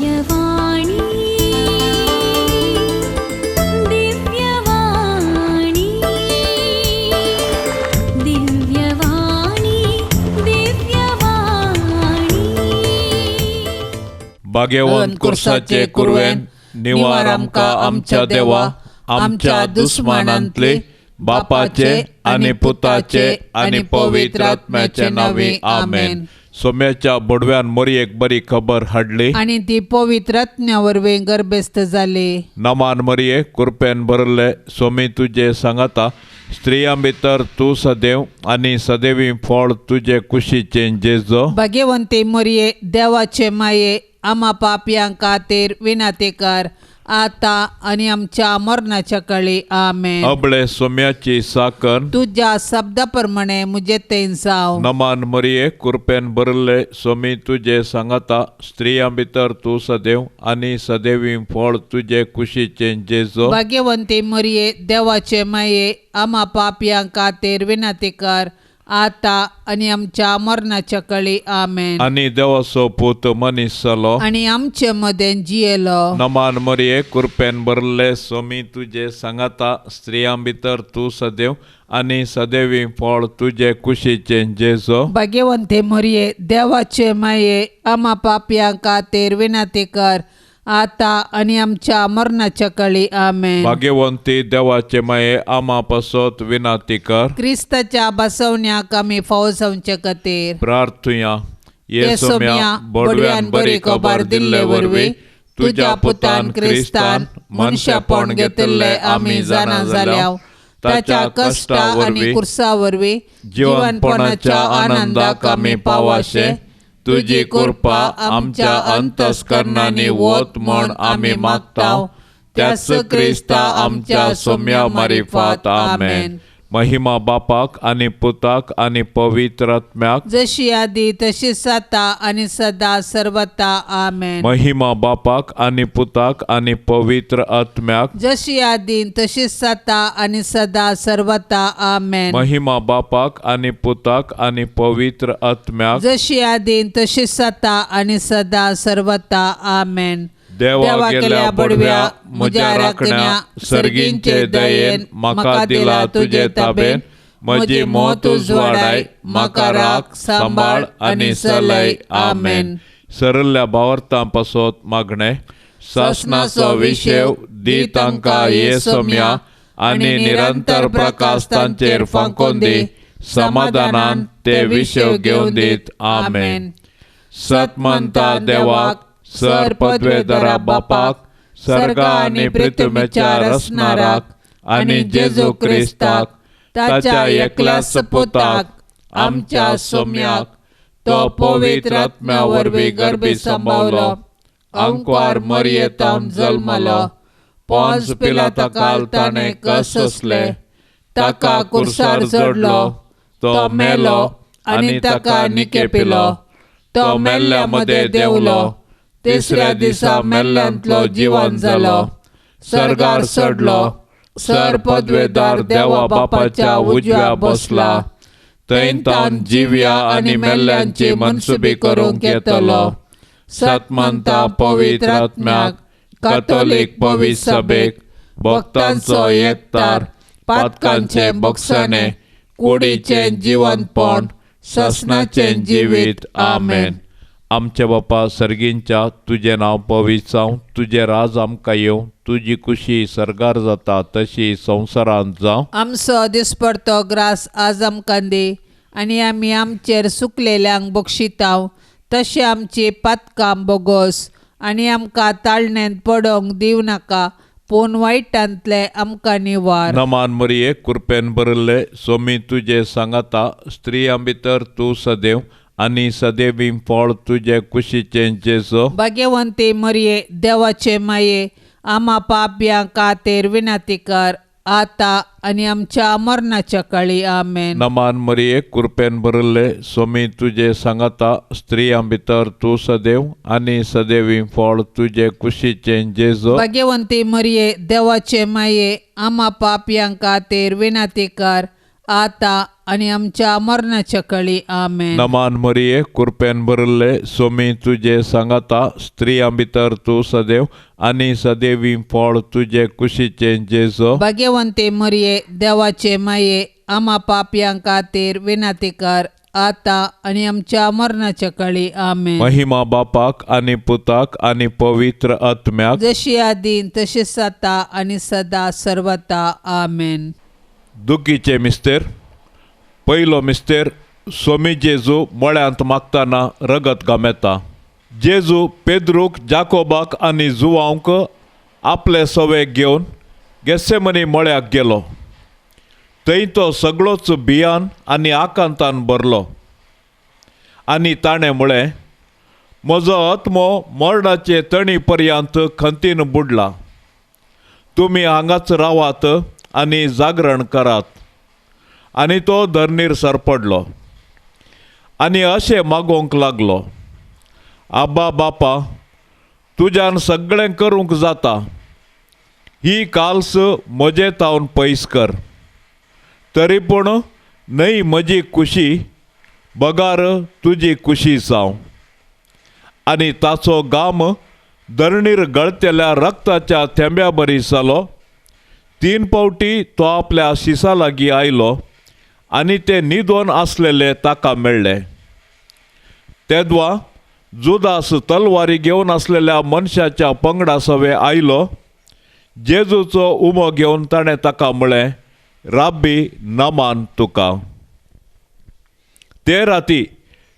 दिव्यवाणी दिव्यवाणी दिव्यवाणी दिव्यवाणी. भाग्यवंत कुर्साचे कुरवेन निवार आमकां आमच्या देवा आमच्या दुस्मानांतले बापाचे आनी पुताचे आनी पवित्र आत्म्याचे नांवी आमेन. सोम्याच्या बोडव्यान मोरयेक बरी खबर हाडली आनी ती पवित्र आत्म्या वरवीं गर्भस्थ जाली. नमान मरिये कुरपेन भरले सोमी तुजे सांगाता स्त्रियां भितर तूं सदैव आनी सदैवी फळ तुजे कुशीचें जेजो. भाग्यवंती मरिये देवाचे माये आमा पापयां खातीर विनंती कर आता आनी आमच्या मरणाच्या काळी आमेन. अबळे सोम्याची साकन तुज्या शब्दा प्रमाणे म्हजे थंय जावं. नमान मरिये कुरपेन भरले सोमी तुजे सांगाता स्त्रियां भितर तूं सदैव आनी सदैवी फळ तुजे कुशीचें जेजो. भाग्यवंती मरिये देवाचे माये आमा पापयां खातीर विनंती कर आता आनी आमच्या मरणाच्या काळी आमेन. आनी देवाचो पूत मनीस जालो आनी आमचे मदें जियेलो. नमान मरिये कुरपेन भरले सोमी तुजे सांगाता स्त्रियां भितर तूं सदैव आनी सदैवी फळ तुजे कुशीचें जेजो. भाग्यवंती मरिये देवाचे माये आमा पापयां खातीर विनंती कर आता आनी आमच्या मरणाच्या काळी आमेन. भाग्यवंती देवाचे माये आमा पासत विनंती कर. क्रिस्ताच्या बसवण्याक आमी फावो जावचे खातीर प्रार्थुया. ये सोम्या बोडव्यान बरी खबर दिल्ले वरवीं तुज्या पुतान क्रिस्तान मनशापण घेतिल्ले आमी जाणा जाल्या. ताच्या कश्टा आनी कुर्सा वरवीं जिवनपणाच्या आनंदाक आमी पावाशे तुजी कृपा आमच्या अंतस्करणांनी वत म्हण आमी मागता. त्याच क्रिस्ता आमच्या सोम्या मारिफात आमेन. महिमा बापाक आनी पुताक आनी पवित्र आत्म्याक जशी आदी तशी सता आनी सदा सर्वता आमेन. महिमा बापाक आनी पुताक आनी पवित्र आत्म्याक जशी आदी तशी सता आनी सदा सर्वता आमेन. महिमा बापाक आनी पुताक आनी पवित्र आत्म्याक जशी आदी तशी सता आनी सदा सर्वता आमेन. देवा गेल्या बडव्या म्हज्या राखण्या सर्गींचे दयेन म्हाका दिला तुजे ताबेन म्हजी मौत उजवाडाय म्हाका राख सांबाळ आनी सलय आमेन. सरल्या भावार्थां पासत मागणें सासणाचो विशेव दी तांकां ये सोम्या आनी निरंतर प्रकाश तांचेर फांकोन दी समाधानान ते विशेव घेवन दीत आमेन. सतमंता देवाक सर पदवेदारा बापाक सर्गा आनी पृथ्वीच्या रचणाराक आनी जेजू क्रिस्ताक ताच्या एकल्याच पुताक आमच्या सोम्याक तो पवित्र आत्म्या वरवीं गर्भी सांबावलो अंकवार मरयेतावन जल्मलो पोंस पिलाता काल ताणें कस सोंसले ताका कुर्सार जोडलो तो मेलो आनी ताका निकेपिलो तो मेल्ल्या मदें देंवलो तिसऱ्या दिसा मेल्ल्यांतलो जिवन जालो सर्गार चडलो सर पदवेदार देवा बापाच्या उजव्या बसला थंय तावन जिव्या आनी मेल्ल्यांची मनसुबी करूंक येतलो. सतमंता पवित्र आत्म्याक कथोलीक पवित्र सभेक भक्तांचो एकतार पातकांचे बक्षाणे कुडीचें जिवनपण ससनाचें जिवीत आमेन. आमच्या बापा सर्गींच्या तुजें नांव पवित्र जावं तुजें राज आमकां येवं तुजी कुशी सर्गार जाता तशी संवसारांत जावं. आमचो दिसपडतो ग्रास आज आमकां दी आनी आमी आमचेर सुकलेल्यांक बक्षिताव तशें आमची पातकां बोगोस आनी आमकां ताळण्यांत पडोवंक दिवं नाका पूण वायटांतले आमकां निवार. नमान मरिये कुरपेन भरिल्ले सोमी तुजे सांगाता स्त्रियां भितर तूं सदैव आनी सदैवी फळ तुजे कुशीचें जेजो. भाग्यवंती मरिये देवाचे माये आमा पापयां खातीर विनंती कर आता आनी आमच्या मरणाच्या काळी आमेन. नमान मरिये कुरपेन भरिल्ले सोमी तुजे सांगाता स्त्रियां भितर तूं सदैव आनी सदैवी फळ तुजे कुशीचें जेजो. भाग्यवंती मरिये देवाचे माये आमा पापयां खातीर विनंती कर आतां आनी आमच्या मरणाच्या कळी. आमेन. नमान मरिये, कृपेन भरिल्ले, सोमी तुजे सांगाता, स्त्रियां भितर तूं सदैव आनी सदैवी फळ तुजे कुशीचें जेजू. भाग्यवंते मरिये, देवाचे माये, आमा पापयां खातीर विनंती कर, आतां आनी आमच्या मरणाच्या कळी. आमेन. महिमा बापाक आनी पुताक आनी पवित्र आत्म्याक, जशी आदीन तशीच आतां आनी सदा सर्वता. आमेन. दुखीचे मिस्तेर. पयलो मिस्तेर, सोमी जेजू मळ्यांत मागतना रगत गमेता. जेजू पेद्रूक, जाकोबाक आनी जुवांक आपले सवे घेवन गेसेमनी मळ्याक गेलो. थंय तो सगळोच भियान आनी आकांतान भरलो आनी ताणें म्हळें, म्हजो आत्मो मरणाचे तणी पर्यंत खंतीन बुडला, तुमी हांगाच रावात आनी जागरण करात. आनी तो धरणीर सरपडलो आनी अशें मागोवंक लागलो, आब्बा बापा, तुज्यान सगळें करूंक जाता, ही काल्स म्हजे तावन पयस कर, तरी पूण न्हय म्हजी कुशी बगार तुजी कुशी जावं. आनी ताचो गाम धरणीर गळतेल्या रक्ताच्या थेंब्या बरी जालो. 3 फावटी तो आपल्या शिसा लागीं आयलो आनी ते न्हिदोन आसलेले ताका मेळ्ळे. तेदवा जुदास तलवारी घेवन आसलेल्या मनशाच्या पंगडा सवे आयलो. जेजूचो उमो घेवन ताणें ताका म्हळें, राब्बी, नमान तुका. ते राती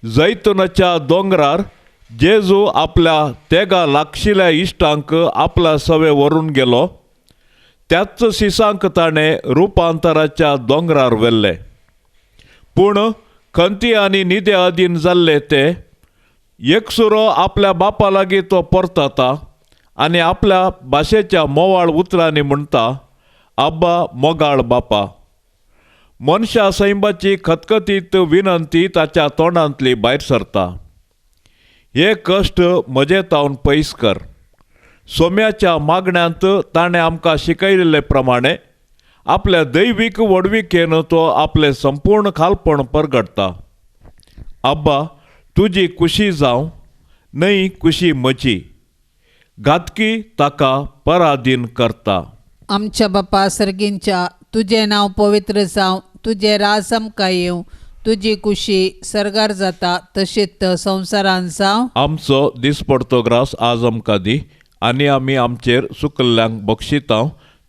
जैतुनाच्या दोंगरार जेजू आपल्या तेगा लागशिल्या इश्टांक आपल्या सवे व्हरून गेलो. त्याच शिसांक ताणें रुपांतराच्या दोंगरार व्हेल्ले. पूण खंती आनी न्हिदे अधीन जाल्ले ते एकसुरो आपल्या बापा लागीं तो परतता आनी आपल्या भाशेच्या मोवाळ उतरांनी म्हणटा, आब्बा मोगाळ बापा. मनशा सैंबाची खतखतीत विनंती ताच्या तोंडांतली भायर सरता. हे कश्ट म्हजे तावन पयस कर. सोम्याच्या मागण्यांत ताणें आमकां शिकयिल्ले प्रमाणे आपल्या दैवीक व्हडविकेन तो आपलें संपूर्ण खालपण परगटता. आब्बा, तुजी कुशी जावं, न्हय कुशी म्हजी. घातकी ताका पराधीन करता. आमच्या बापा सर्गींच्या, तुजें नांव पवित्र जावं, तुजें राज आमकां येवं, तुजी कुशी सर्गार जाता तशीच संवसारान जावं. आमचो दिसपडतो ग्रास आज आमकां दी आनी आमी आमचेर सुकल्ल्यांक बक्षिता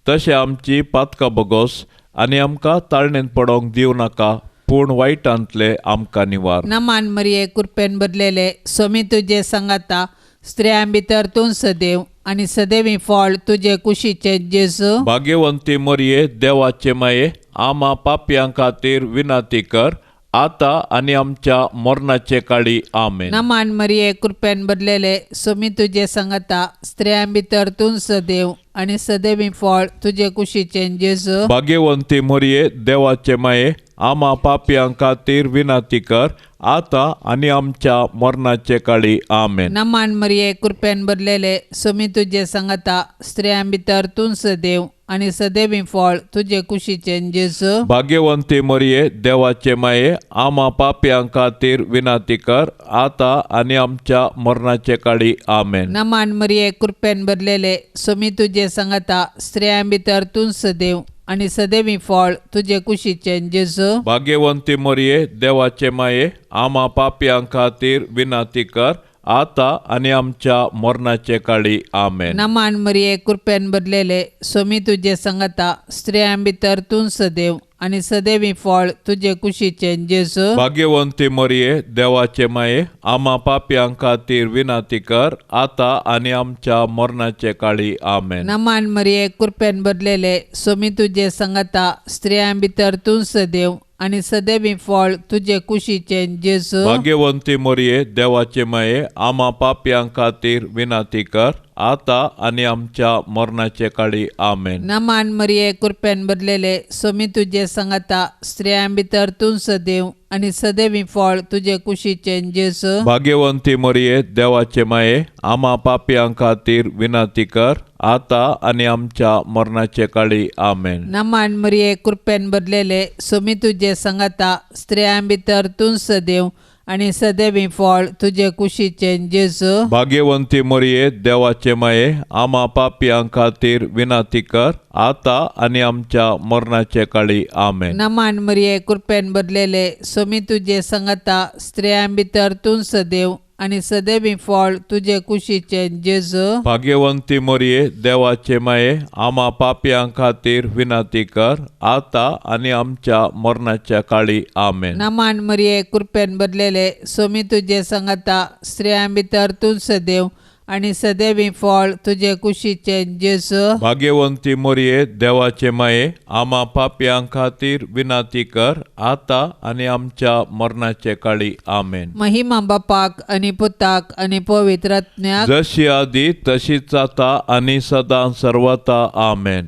तशें आमची पातकां बगोस आनी आमकां ताळणेंत पडोवंक दिवं नाका, पूण वायटांतले आमकां निवार. नमान मरिये, कृपेन भरलेले, सोमी तुजे सांगाता, स्त्रियां भितर तूं सदैव आनी सदैवी फळ तुजे कुशीचे जेजू. भाग्यवंती मरिये, देवाचे माये, आमा पापयां खातीर विनंती कर, आतां आनी आमच्या मरणाचे काळी. आमेन. नमान मरिये, कृपेन भरलेले, सोमी तुजे सांगाता, स्त्रियां भितर तूं सदैव आनी सदैवी फळ तुजे कुशीचे जेजू. भाग्यवंती मरिये, देवाचे माये, आमा पापयां खातीर विनंती कर, आतां आनी आमच्या मरणाचे काळी. आमेन. नमान मरिये, कृपेन भरलेले, सोमी तुजे सांगाता, स्त्रियां भितर तूं सदैव आनी सदैवी फळ तुजे कुशीचे जेजू. भाग्यवंती मरिये, देवाचे माये, आमा पापयां खातीर विनंती कर, आतां आनी आमच्या मरणाचे काळी. आमेन. नमान मरिये, कृपेन भरलेले, सोमी तुजे सांगाता, स्त्रियां भितर तूं सदैव आनी सदैवी फळ तुजे कुशीचे जेजू. भाग्यवंती मरिये, देवाचे माये, आमा पापयां खातीर विनंती कर, आतां आनी आमच्या मरणाचे काळी. आमेन. नमान मरिये, कृपेन भरलेले, सोमी तुजे सांगाता, स्त्रियां भितर तूं सदैव आनी सदैवी फळ तुजे कुशीचे जेजू. भाग्यवंती मरिये, देवाचे माये, आमा पापयां खातीर विनंती कर, आतां आनी आमच्या मरणाचे काळी. आमेन. नमान मरिये, कृपेन भरलेले, सोमी तुजे सांगाता, स्त्रियां भितर तूं सदैव आनी सदैवी फळ तुजे कुशीचे जेजू. भाग्यवंती मरिये, देवाचे माये, आमा पापयां खातीर विनंती कर, आता आनी आमच्या मरणाचे काळी. आमेन. नमान मरिये, कृपेन भरलेले, सोमी तुजे सांगाता, स्त्रियां भितर तूं सदैव आनी सदैवी फळ तुजे कुशीचे जेजू. भाग्यवंती मरिये, देवाचे माये, आमा पापयां खातीर विनंती कर, आता आनी आमच्या मरणाचे काळी. आमेन. नमान मरिये, कृपेन भरलेले, सोमी तुजे सांगाता, स्त्रियां भितर तूं सदैव आनी सदैवी फळ तुजे कुशीचे जेजू. भाग्यवंती मरिये, देवाचे माये, आमा पापयां खातीर विनंती कर, आता आनी आमच्या मरणाचे काळी. आमेन. नमान मरिये, कृपेन भरलेले, सोमी तुजे सांगाता, स्त्रियां भितर तूं सदैव आनी सदैवी फळ तुजे कुशीचे जेजू. भाग्यवंती मरिये, देवाचे माये, आमा पापयां खातीर विनंती कर, आता आनी आमच्या मरणाच्या काळी. आमेन. नमान मरिये, कृपेन भरलेले, सोमी तुजे सांगाता, स्त्रियां भितर तूं सदैव आनी सदैवी फळ तुजे कुशीचे जेजू. भाग्यवंती मरिये, देवाचे माये, आमा पापयां खातीर विनंती कर, आता आनी आमच्या मरणाचे काळी. आमेन. महिमा बापाक आनी पुताक आनी पवित्र आत्म्याक, जशी आदी तशीच आता आनी सदां सर्वता. आमेन.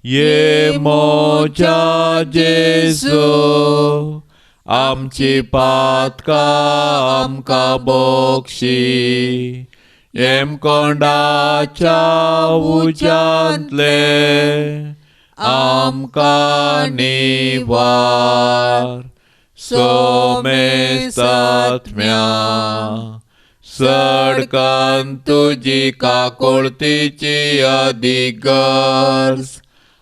ये मोजा जेजू, आमची पातकां आमकां बक्षी, येमकोंडाच्या उज्यांतले आमकां निवार. सोमेस्तात्म्या सडकान तुजी काकोळतीची अधिगर्ज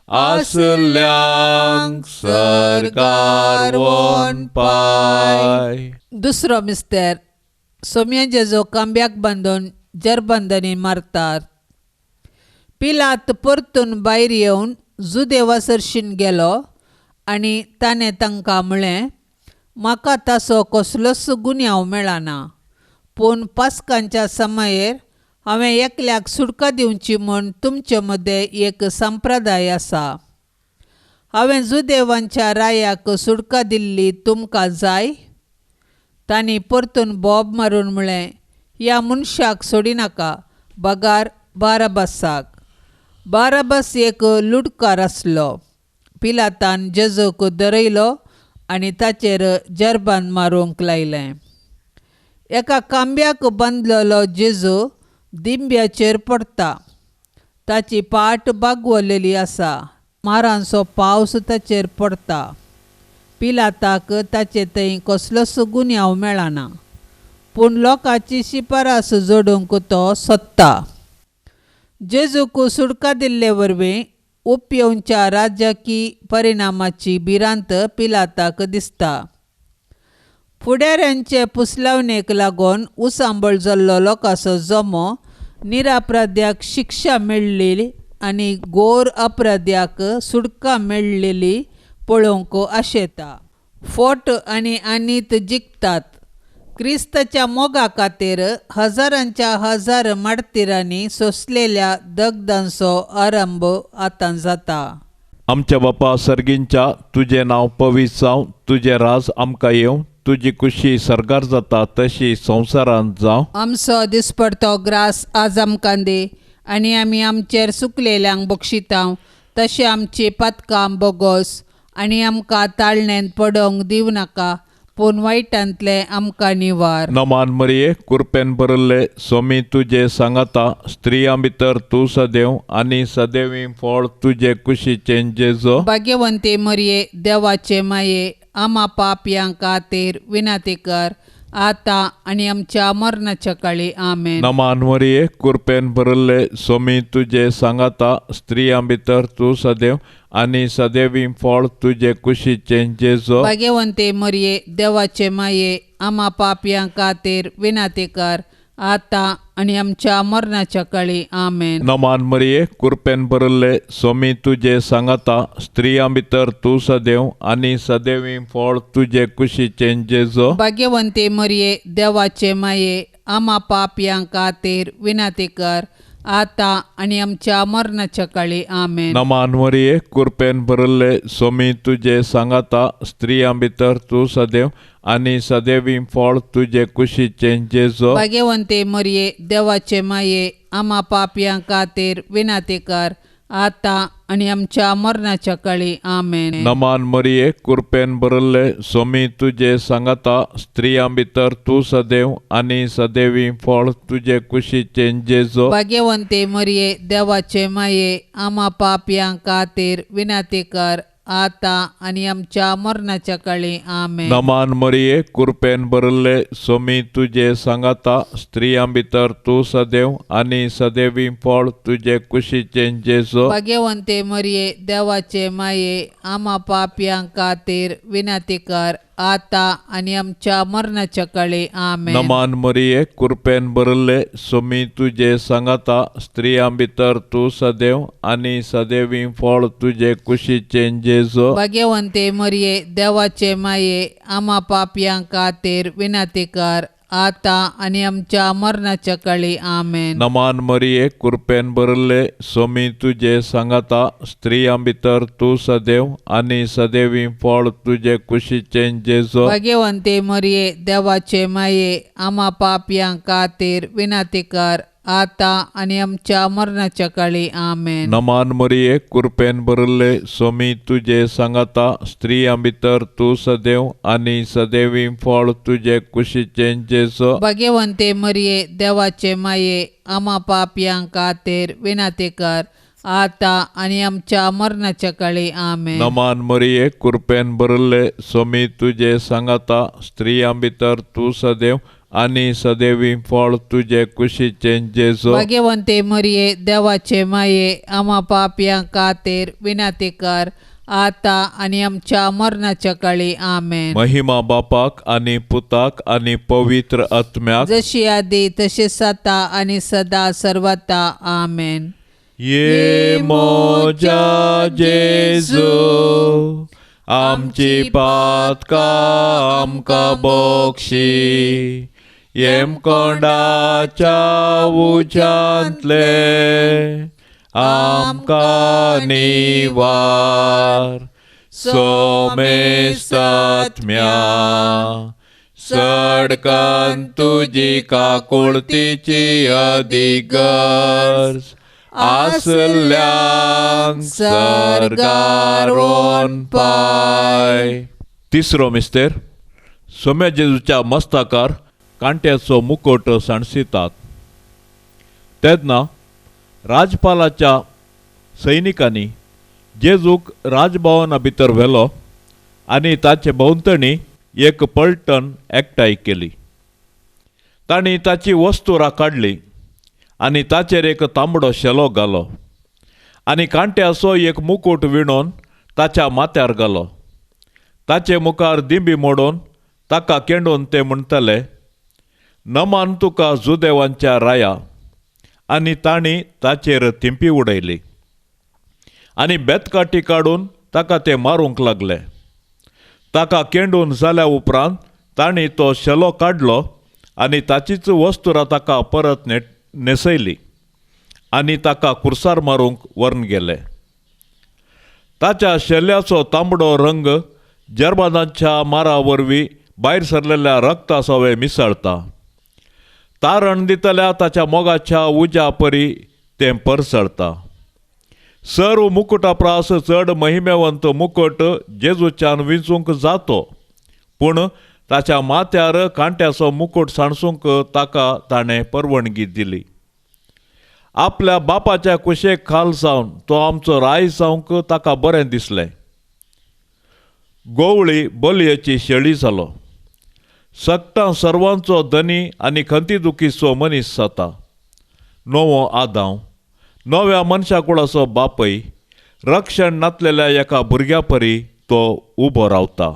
आसल्यांक सरकार वोन पाय. दुसरो मिस्तेर. सोम्या जेजू कांब्याक बांदून जरबंदनी मारतात. पिलात परतून भायर येवन जुदेवा सरशीन गेलो आनी ताणें तांकां म्हळें, म्हाका ताचो कसलोच गुन्यांव मेळना, पूण पास्कांच्या समयेर हांवें एकल्याक सुटका दिवची म्हूण तुमचे मदें एक संप्रदाय आसा. हांवें जुदेवांच्या रायाक सुटका दिल्ली तुमकां जाय? तांणी परतून बोब मारून म्हळें, ह्या मनशाक सोडिनाका, बगार बाराबसाक. बाराबस एक लुटकार आसलो. पिलातान जेजूक दरयलो आनी ताचेर जरबान मारूंक लायलें. एका कांब्याक बांदलेलो जेजू दिंब्याचेर पडटा. ताची पाट बागवलेली आसा. मारांचो पावस ताचेर पडटा. पिलाताक ताचे थंय कसलोच गुन्यांव मेळना, पूण लोकांची शिफारस जोडूंक तो सोदता. जेजूक सुटका दिल्ले वरवीं उपयोगच्या राजकी परिणामाची भिरांत पिलाताक दिसता. फुडाऱ्यांचे पुसलावणेक लागून उसांबळ जाल्लो लोकांचो जमो निरापराध्याक शिक्षा मेळ्ळी आनी गोर अपराध्याक सुटका मेळ्ळेली पळोवंक आशेता. फोट आनी आनीत जिखतात. क्रिस्ताच्या मोगा खातीर हजारांच्या हजार मार्तीरांनी सोंसलेल्या दगदांचो आरंभ आतां जाता. आमच्या बापा सर्गींच्या, तुजें नांव पवित्र जावं, तुजें राज आमकां येवं, तुजी कुशी सर्गार जाता तशी संवसारांत जावं. आमचो दिसपडतो ग्रास आज आमकां दी आनी आमी आमचेर सुकलेल्यांक बक्षितांव तशें आमची पातकां बोगोस आनी आमकां ताळणेंत पडोवंक दिवं नाका, पूण वायटांतलें आमकां निवार. नमान मरिये, कृपेन भरिल्ले, स्वामी तुजे सांगाता, स्त्रियां भितर तूं सदैव आनी सदैवी फळ तुजे कुशीचें जेजू. भाग्यवंती मरिये, देवाचे माये, आमा पापयां खातीर विनंती कर, आतां आनी आमच्या मरणाच्या काळी. आमेन. नमान मरिये, कृपेन भरिल्ले, स्वामी तुजे सांगाता, स्त्रियां भितर तूं सदैव आनी सदैवी फळ तुजे कुशीचें जेजू. भाग्यवंती मरिये, देवाचे माये, आमा पापयां खातीर विनंती कर, आतां आनी आमच्या मरणाच्या काळी. आमेन. नमान मरिये, कृपेन भरिल्ले, स्वामी तुजे सांगाता, स्त्रियां भितर तूं सदैव आनी सदैवी फळ तुजे कुशीचें जेजू. भाग्यवंती मरिये, देवाचे माये, आमा पापयां खातीर विनंती कर, आतां आनी आमच्या मरणाच्या काळी. आमेन. नमान मरिये, कृपेन भरिल्ले, सोमी तुजे सांगाता, स्त्रियां भितर तूं सदैव आनी सदैवी फळ तुजे कुशीचें जेजो. भाग्यवंते मरिये, देवाचे माये, आमा पापयां खातीर विनंती कर, आतां आनी आमच्या मरणाच्या काळी. आमेन. नमान मरिये, कृपेन भरिल्ले, सोमी तुजे सांगाता, स्त्रियां भितर तूं सदैव आनी सदैवी फळ तुजे कुशीचें जेजो. भाग्यवंते मरिये, देवाचे माये, आमा पापयां खातीर विनंती कर, आतां आनी आमच्या मरणाच्या काळी. आमेन. नमान मरिये, कृपेन भरिल्ले, सोमी तुजे सांगाता, स्त्रियां भितर तूं सदैव आनी सदैवी फळ तुजे कुशीचें जेजो. भाग्यवंते मरिये, देवाचे माये, आमा पापयां खातीर विनंती कर, आतां आनी आमच्या मरणाच्या काळी. आमेन. नमान मरिये, कृपेन भरिल्ले, सोमी तुजे सांगाता, स्त्रियां भितर तूं सदैव आनी सदैवी फळ तुजे कुशीचें जेजो. भाग्यवंते मरिये, देवाचे माये, आमा पापयां खातीर विनंती कर, आतां आनी आमच्या मरणाच्या काळी. आमेन. नमान मरिये, कृपेन भरिल्ले, सोमी तुजे सांगाता, स्त्रियां भितर तूं सदैव आनी सदैवी फळ तुजे कुशीचें जेजो. भाग्यवंते मरिये, देवाचे माये, आमा पापयां खातीर विनंती कर, आतां आनी आमच्या मरणाच्या काळी. आमेन. नमान मरिये, कृपेन भरिल्ले, सोमी तुजे सांगाता, स्त्रियां भितर तूं सदैव आनी सदैवी फळ तुजे कुशीचें जेजो. भाग्यवंते मरिये, देवाचे माये, आमा पापयां खातीर विनंती कर, आतां आनी आमच्या मरणाच्या काळी. आमेन. नमान मरिये, कृपेन भरिल्ले, सोमी तुजे सांगाता, स्त्रियां भितर तूं सदैव आनी सदैवी फळ तुजे कुशीचें जेजो. भाग्यवंते मरिये, देवाचे माये, आमा पापयां खातीर विनंती कर, आतां आनी आमच्या मरणाच्या काळी. आमेन. महिमा बापाक आनी पुताक आनी पवित्र आत्म्याक, जशी आदी तशी आतां आनी सदा सर्वता. आमेन. ये मोजा जेजू, आमची पातकां आमकां बक्षी, येमकोंडाच्या उज्यांतले आमकां निवार. सोमेस्तात्म्या, सडकन तुजी काकुळतीची अधिगर्ज आसल्यांक सर्गार व्हरून पाय. तिसरो मिस्तेर, सोम्या जेजूच्या मस्तकार कांट्याचो मुकोट सांडसितात. तेन्ना राजपालाच्या सैनिकांनी जेजूक राजभवना भितर व्हेलो आनी ताचे भोंवतणी एक पलटण एकठांय केली. तांणी ताची वस्तुरां काडली आनी ताचेर एक तांबडो शेलो घालो आनी कांट्याचो एक मुकूट विणून ताच्या माथ्यार घालो. ताचे मुखार दिंबी मोडून ताका केंडून ते म्हणटले, नमान तुका जुदेवांच्या राया. आनी तांणी ताचेर थिंपी उडयली आनी बेतकाठी काडून ताका ते मारूंक लागले. ताका केंडून जाल्या उपरांत तांणी तो शेलो काडलो आनी ताचीच वस्तुरां ताका परत न्हेसयली आनी ताका कुर्सार मारूंक व्हरून गेले. ताच्या शेल्याचो तांबडो रंग जर्मनांच्या मारा वरवीं भायर सरलेल्या रक्ता सवे मिसळता. तारण दितल्या ताच्या मोगाच्या उज्या परी तें परसळता. सर्व मुकुटा प्रास चड महिमेवंत मुकुट जेजूच्यान विंचूंक जातो, पूण ताच्या माथ्यार कांट्याचो मुकुट सांडसूंक ताका ताणें परवानगी दिली. आपल्या बापाच्या कुशेक खाल जावन तो आमचो राय जावंक ताका बरें दिसलें. गोवळी बलयेची शेळी जालो. सक्तां सर्वांचो धनी आनी खंती दुखीचो मनीस जाता. नवो आदांव, नव्या मनशा कुळाचो बापय, रक्षण नातलेल्या एका भुरग्या परी तो उबो रावता.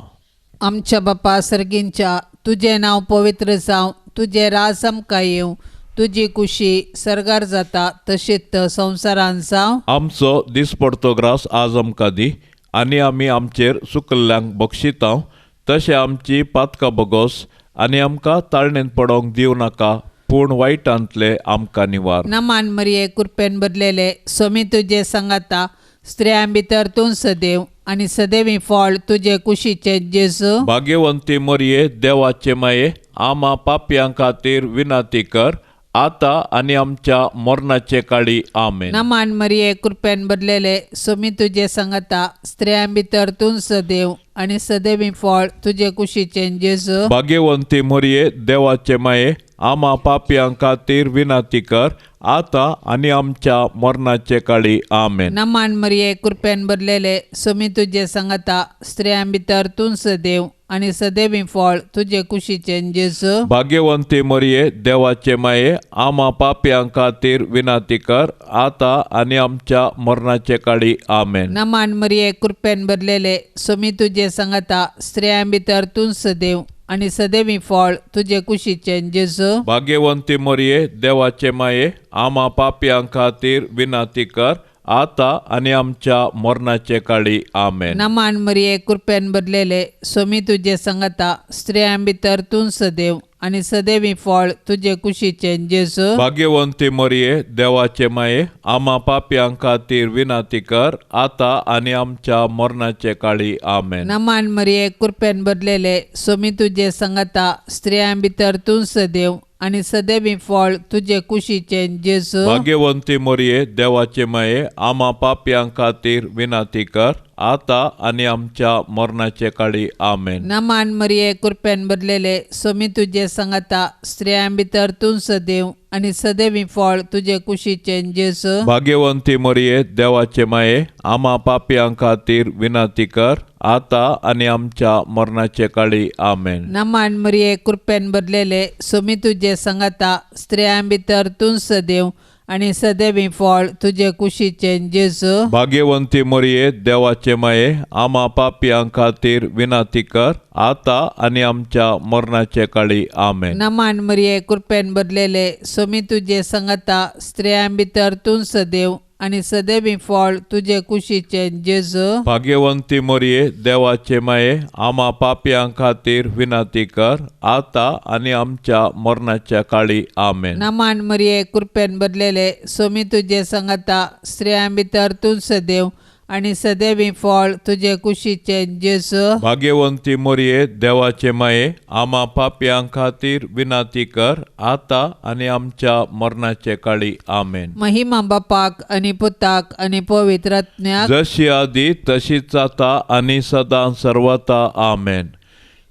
आमच्या बापा सर्गींच्या, तुजें नांव पवित्र जावं, तुजें राज आमकां येवं, तुजी कुशी सर्गार जाता तशीच संवसारान जावं. आमचो दिसपडतो ग्रास आज आमकां दी आनी आमी आमचेर चुकल्ल्यांक बक्षितांव तशें आमची पातकां बगोस आनी आमकां ताळणेंत पडोवंक दिवं नाका, पूण वायटांतले आमकां निवार. नमान मरिये कृपेन भरलेले स्वामी तुजे सांगाता, स्त्रियां भितर तूं सदैव आनी सदैवी फळ तुजे कुशीचे जेजू. भाग्यवंती मरिये देवाचे माये, आमा पापयां खातीर विनंती कर आता आनी आमच्या मरणाचे काळी. आमेन. नमान मरिये कृपेन भरलेले स्वामी तुजे सांगाता, स्त्रियां भितर तूं सदैव आनी सदैवी फळ तुजे कुशीचे जेजू. भाग्यवंती मरिये देवाचे माये, आमा पापयां खातीर विनंती कर आता आनी आमच्या मरणाचे काळी. आमेन. नमान मरिये कृपेन भरलेले स्वामी तुजे सांगाता, स्त्रियां भितर तूं सदैव आनी सदैवी फळ तुजे कुशीचे जेजू. भाग्यवंती मरिये देवाचे माये, आमा पापयां खातीर विनंती कर आता आनी आमच्या मरणाचे काळी. आमेन. नमान मरिये कृपेन भरलेले स्वामी तुजे सांगाता, स्त्रियां भितर तूं सदैव आनी सदैवी फळ तुजे कुशीचे जेजू. भाग्यवंती मरिये देवाचे माये, आमा पापयां खातीर विनंती कर आता आनी आमच्या मरणाचे काळी. आमेन. नमान मरिये कृपेन भरलेले स्वामी तुजे सांगाता, स्त्रियां भितर तूं सदैव आनी सदैवी फळ तुजे कुशीचे जेजू. भाग्यवंती मरिये देवाचे माये, आमा पापयां खातीर विनंती कर आता आनी आमच्या मरणाचे काळी. आमेन. नमान मरिये कृपेन भरलेले स्वामी तुजे सांगाता, स्त्रियां भितर तूं सदैव आनी सदैवी फळ तुजे कुशीचे जेजू. भाग्यवंती मरिये देवाचे माये, आमा पापयां खातीर विनंती कर आता आनी आमच्या मरणाचे काळी. आमेन. नमान मरिये कृपेन भरलेले स्वामी तुजे सांगाता, स्त्रियां भितर तूं सदैव आनी सदैवी फळ तुजे कुशीचे जेजू. भाग्यवंती मरिये देवाचे माये, आमा पापयां खातीर विनंती कर आता आनी आमच्या मरणाचे काळी. आमेन. नमान मरिये कृपेन भरलेले स्वामी तुजे सांगाता, स्त्रियां भितर तूं सदैव आनी सदैवी फळ तुजे कुशीचे जेजू. भाग्यवंती मरिये देवाचे माये, आमा पापयां खातीर विनंती कर आता आनी आमच्या मरणाचे काळी. आमेन. नमान मरिये कृपेन भरलेले स्वामी तुजे सांगाता, स्त्रियां भितर तूं सदैव आनी सदैवी फळ तुजे कुशीचे जेजू. भाग्यवंती मरिये देवाचे माये, आमा पापयां खातीर विनंती कर आता आनी आमच्या मरणाच्या काळी. आमेन. नमान मरिये कृपेन भरलेले स्वामी तुजे सांगाता, स्त्रियां भितर तूं सदैव आनी सदैवी फळ तुजे कुशीचे जेजू. भाग्यवंती मरिये देवाचे माये, आमा पापयां खातीर विनंती कर आता आनी आमच्या मरणाचे काळी. आमेन. महिमा बापाक आनी पुताक आनी पवित्र आत्म्याक, जशी आदी तशीच आता आनी सदां सर्वता. आमेन.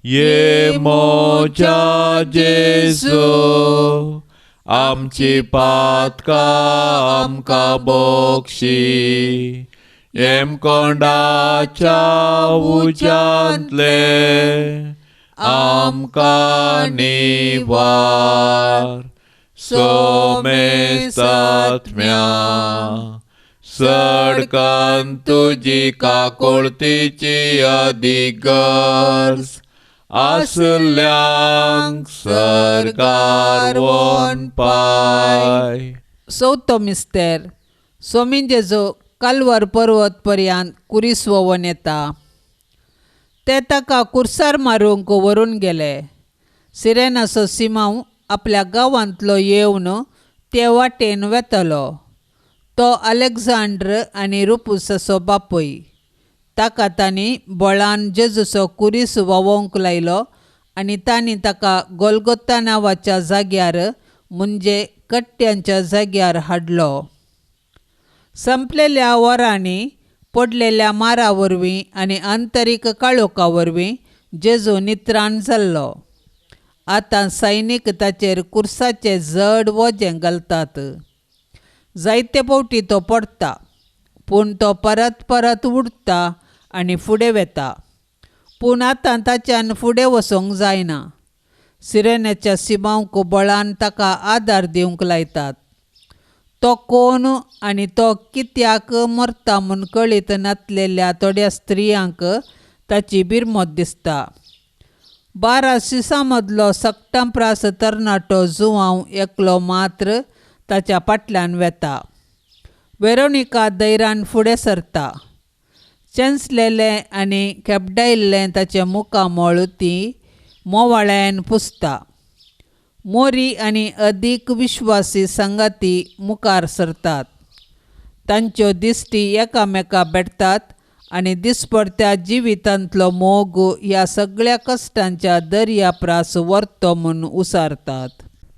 ये मोजा जेजू, आमची पातकां आमकां बक्षी, हेमकोंडाच्या उज्यांतले आमकां निवार. सोमेस्तात्म्या सडकन तुजी काकोळतीची अदीक गरज आसल्यांक सरकार वोन पाय. चवथो मिस्तेर. स्वामी जेजू कालवर पर्वत पर्यंत कुरीस व्होवन येता. ते ताका कुर्सार मारूंक व्हरून गेले. सिरेनाचो सिमांव आपल्या गांवांतलो येवन ते वाटेन वेतलो. तो अलेक्झांड्र आनी रुपुसाचो बापूय. ताका तांणी बळान जेजूचो कुरीस व्हांवोवंक लायलो आनी तांणी ताका गोलगोता नांवाच्या जाग्यार म्हणजे कट्ट्यांच्या जाग्यार हाडलो. संपलेल्या वरांनी पडलेल्या मारा वरवीं आनी आंतरीक काळोखा वरवीं जेजू नित्राण जाल्लो. आतां सैनीक ताचेर कुर्साचें जड वजें घालतात. जायते फावटी तो पडटा, पूण तो परत परत उडटा आनी फुडें वेता. पूण आतां ताच्यान फुडें वचूंक जायना. सिरेनाच्या सिमांवक बळान ताका आदार दिवंक लायतात. तो कोण आनी तो कित्याक मरता म्हूण कळीत नासलेल्या थोड्या स्त्रियांक ताची बिरमत दिसता. 12 दिसां मदलो सगटां प्रास तरणाटो जुवांव एकलो मात्र ताच्या फाटल्यान वेता. वेरोनिका धैर्यान फुडें सरता. चेंचलेलें आनी खेपडायिल्लें ताचें मुखामळ ती मोवाळ्यान पुसता. मोरी आनी अदीक विश्वासी संगाती मुखार सरतात. तांच्यो दिश्टी एकामेका भेटतात आनी दिसपडत्या जिवितांतलो मोग ह्या सगळ्या कश्टांच्या दर्या प्रास व्हरतो म्हूण उसारतात.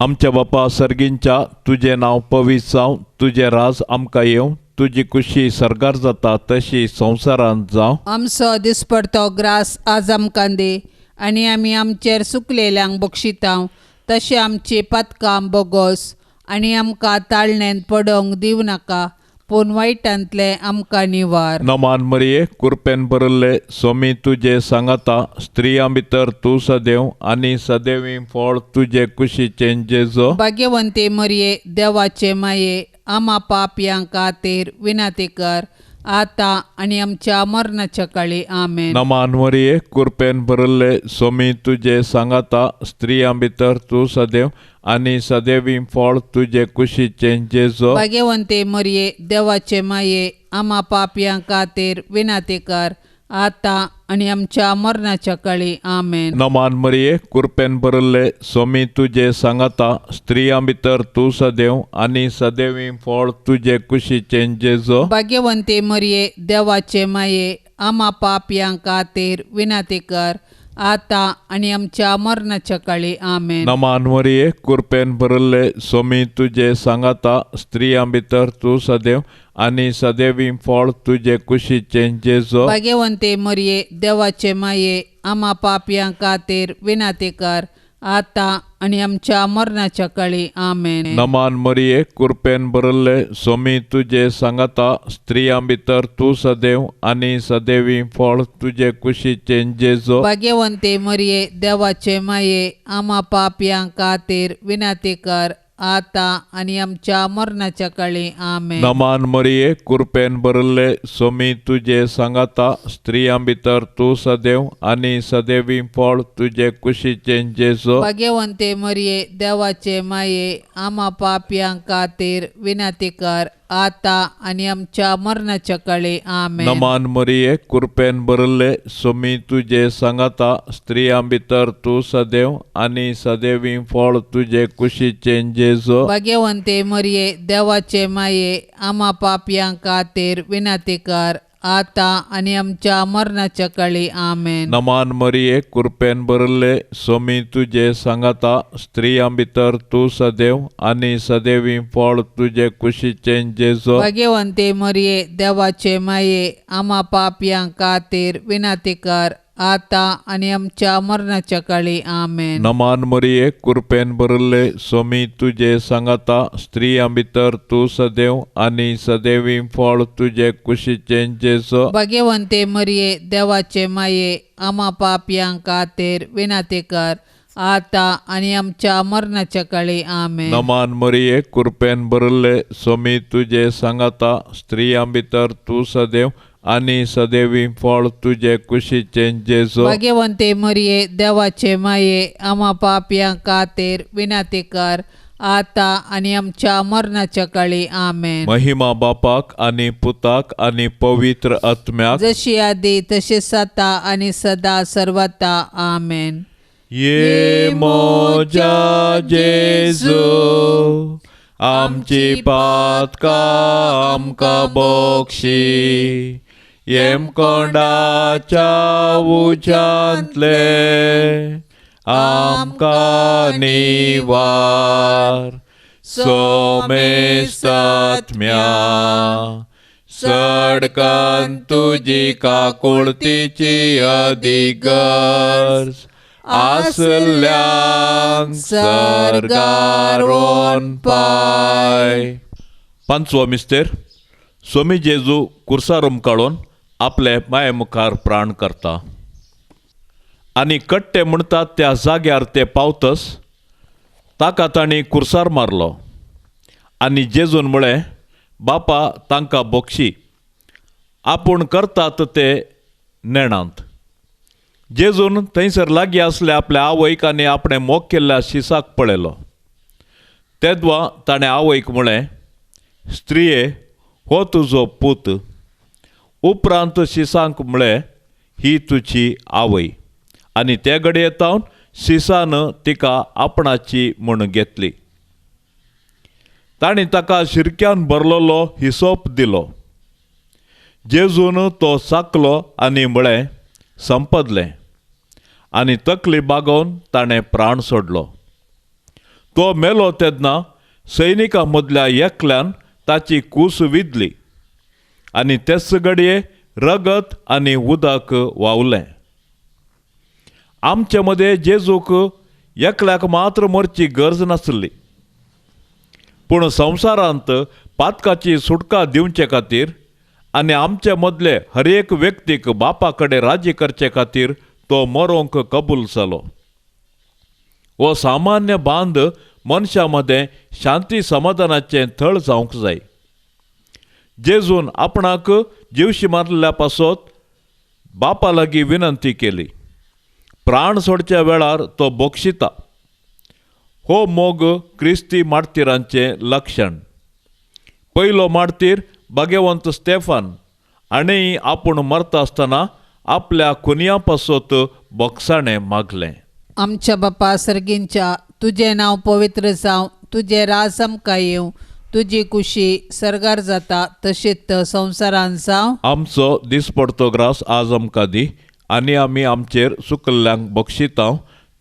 आमच्या बापा सर्गींच्या, तुजें नांव पवित्र जावं, तुजें राज आमकां येवं, तुजी कुशी सर्गार जाता तशी संवसारांत जावं. आमचो दिसपडतो ग्रास आज आमकां दी आनी आमी आमचेर सुकलेल्यांक बक्षितांव तशें आमची पातकां बोगोस आनी आमकां ताळणेंत पडोवंक दिवं नाका, पूण वायटांतलें आमकां निवार. नमान मरिये, कुरपेन भरिल्ले, स्वामी तुजे सांगाता, स्त्रियां भितर तूं सदैव आनी सदैवी फळ तुजे कुशीचें जेजो. भाग्यवंती मरिये, देवाचे माये, आमा पापयां खातीर विनंती कर आतां आनी आमच्या मरणाच्या काळी. आमेन. नमान मरिये, कुरपेन भरिल्ले, स्वामी तुजे सांगाता, स्त्रियां भितर तूं सदैव आनी सदैवी फळ तुजे कुशीचें जेजो. भाग्यवंती मरिये, देवाचे माये, आमा पापयां खातीर विनंती कर आतां आनी आमच्या मरणाच्या काळी. आमेन. नमान मरिये, कुरपेन भरिल्ले, स्वामी तुजे सांगाता, स्त्रियां भितर तूं सदैव आनी सदैवी फळ तुजे कुशीचें जेजो. भाग्यवंती मरिये, देवाचे माये, आमा पापयां खातीर विनंती कर आतां आनी आमच्या मरणाच्या काळी. आमेन. नमान मरिये, कुरपेन भरिल्ले, स्वामी तुजे सांगाता, स्त्रियां भितर तूं सदैव आनी सदैवी फळ तुजे कुशीचें जेजो. भाग्यवंती मरिये, देवाचे माये, आमा पापयां खातीर विनंती कर आतां आनी आमच्या मरणाच्या काळी. आमेन. नमान मरिये, कुरपेन भरिल्ले, स्वामी तुजे सांगाता, स्त्रियां भितर तूं सदैव आनी सदैवी फळ तुजे कुशीचें जेजो. भाग्यवंती मरिये, देवाचे माये, आमा पापयां खातीर विनंती कर आतां आनी आमच्या मरणाच्या काळी. आमेन. नमान मरिये, कुरपेन भरिल्ले, स्वामी तुजे सांगाता, स्त्रियां भितर तूं सदैव आनी सदैवी फळ तुजे कुशीचें जेजो. भाग्यवंती मरिये, देवाचे माये, आमा पापयां खातीर विनंती कर आतां आनी आमच्या मरणाच्या काळी. आमेन. नमान मरिये, कुरपेन भरिल्ले, स्वामी तुजे सांगाता, स्त्रियां भितर तूं सदैव आनी सदैवी फळ तुजे कुशीचें जेजो. भाग्यवंती मरिये, देवाचे माये, आमा पापयां खातीर विनंती कर आतां आनी आमच्या मरणाच्या काळी. आमेन. नमान मरिये, कुरपेन भरिल्ले, स्वामी तुजे सांगाता, स्त्रियां भितर तूं सदैव आनी सदैवी फळ तुजे कुशीचें जेजो. भाग्यवंती मरिये, देवाचे माये, आमा पापयां खातीर विनंती कर आतां आनी आमच्या मरणाच्या काळी. आमेन. नमान मरिये, कुरपेन भरिल्ले, स्वामी तुजे सांगाता, स्त्रियां भितर तूं सदैव आनी सदैवी फळ तुजे कुशीचें जेजो. भाग्यवंती मरिये, देवाचे माये, आमा पापयां खातीर विनंती कर आतां आनी आमच्या मरणाच्या काळी. आमेन. नमान मरिये, कुरपेन भरिल्ले, स्वामी तुजे सांगाता, स्त्रियां भितर तूं सदैव आनी सदैवी फळ तुजे कुशीचें जेजो. भाग्यवंती मरिये, देवाचे माये, आमा पापयां खातीर विनंती कर आतां आनी आमच्या मरणाच्या काळी. आमेन. महिमा बापाक आनी पुताक आनी पवित्र आत्म्याक, जशी आदी तशी आतां आनी सदा सर्वता. आमेन. ये मोजा जेजू, आमची पातकां आमकां बक्षी, येमकोंडाच्या उज्यांतले आमकां निवार. सोमेस्तात्म्या सडकान तुजी काकुळतीची अदीक गरज आसल्यांक सर्गार व्हरून पाय. पांचवो मिस्तेर, स्वामी जेजू कुर्सार उमकाळून आपले माये मुखार प्राण करता आनी कट्टे म्हणटात त्या जाग्यार ते पावतस ताका तांणी कुर्सार मारलो आनी जेजून म्हळें, बापा तांकां बक्षी, आपूण करतात ते नेणांत. जेजून थंयसर लागीं आसले आपल्या आवयक आनी आपणें मोग केल्ल्या शिसाक पळयलो. तेदवा ताणें आवयक म्हळें, स्त्रिये, हो तुजो पूत. उपरांत शिसांक म्हळें, ही तुजी आवय. आनी ते घडये तावन शिसान तिका आपणाची म्हूण घेतली. तांणी ताका शिरक्यान भरलेलो हिसोप दिलो. जेजून तो साकलो आनी म्हळें, संपदलें. आनी तकली बागोवन ताणें प्राण सोडलो. तो मेलो तेन्ना सैनिकां मदल्या एकल्यान ताची कूस विदली आनी तेच घडये रगत आनी उदक व्हांवलें. आमचे मदें जेजूक एकल्याक मात्र मरची गरज नासली, पूण संवसारांत पातकाची सुटका दिवचे खातीर आनी आमचे मदले हर एक व्यक्तीक बापा कडेन राजी करचे खातीर तो मरोंक कबूल जालो. हो सामान्य बांद मनशां मदें शांती समाधानाचें थळ जावंक जाय. जेजून आपणाक जिवशी मारल्या पासत बापा लागीं विनंती केली. प्राण सोडच्या वेळार तो बक्षिता. हो मोग क्रिस्ती मार्तीरांचें लक्षण. पयलो मार्तीर भाग्यवंत स्टेफान हाणें आपूण मरता आसतना आपल्या खुनया पासत बक्षाणें मागलें. आमच्या बापा सर्गींच्या, तुजें नांव पवित्र जावं, तुजें राज आमकां येवं, तुजी कुशी सर्गार जाता तशीच संवसारान जावं. आमचो दिसपडतो ग्रास आज आमकां दी आनी आमी आमचेर सुकल्ल्यांक बक्षिता